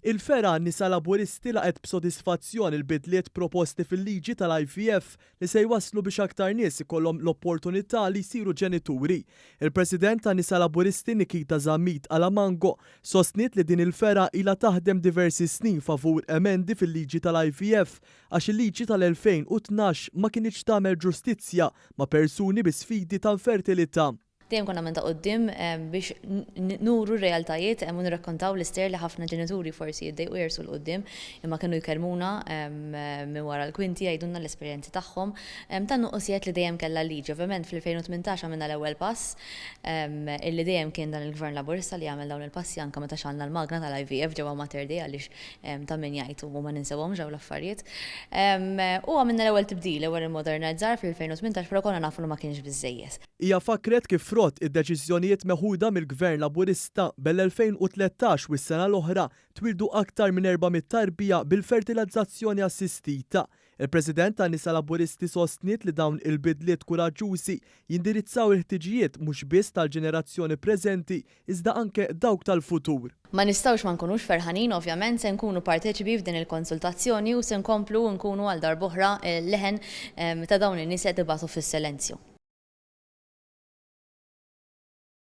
Il-fergħa Nisa Laburisti laqgħet b'sodisfazzjon il-bidliet proposti fil-liġi tal-IVF li se jwasslu biex aktar nies ikollhom l-opportunità li jsiru ġenituri. Il-President ta' Nisa Laburisti Nikita Zammit Alamango sostniet li din il-fergħa ilha taħdem diversi snin favur emendi fil-liġi tal-IVF għax il-liġi tal-2012 ma kinitx tagħmel ġustizzja ma' persuni bi sfidi ta' infertilità. Dejjem konna minn ta' quddiem biex nuru r-realtajiet u nirrakkontaw l-istejjer li ħafna ġenituri forsi jiddejqu jersqu 'l quddiem imma kienu jkellmuna minn wara l-kwinti jgħidulna l-esperjenzi tagħhom tan-nuqqosijiet li dejjem kellha l-liġi. Ovvjament fl-2018 għamilna l-ewwel pass illi dejjem kien dan il-Gvern Laburista li jagħmel dawn il-passi anke meta xgħalna l-magna tal-IVF ġewwa Mater Dei għaliex ta' min jgħid u ma ninsewhomx dawn l-affarijiet. U għamilna l-ewwel tibdil, l-ewwel immodernizzar fl-2018 però konna nafu li ma kienx biżżejjed. Hija fakkret kif frott id-deċiżjonijiet meħuda mill-Gvern Laburista bel-2013 u s-sena l-oħra twieldu aktar minn 400 tarbija bil-fertilizzazzjoni assistita. Il-President tan-Nisa Laburisti sostniet li dawn il-bidliet kuraġġużi jindirizzaw il-ħtiġijiet mhux biss tal-ġenerazzjoni preżenti iżda anke dawk tal-futur. Ma nistgħux ma nkunux ferħanin, ovvjament, se nkunu parteċipi f'din il-konsultazzjoni u se nkomplu nkunu għal darb'oħra l-leħen ta' dawn in-nies li qed ibatu fis-silenzju.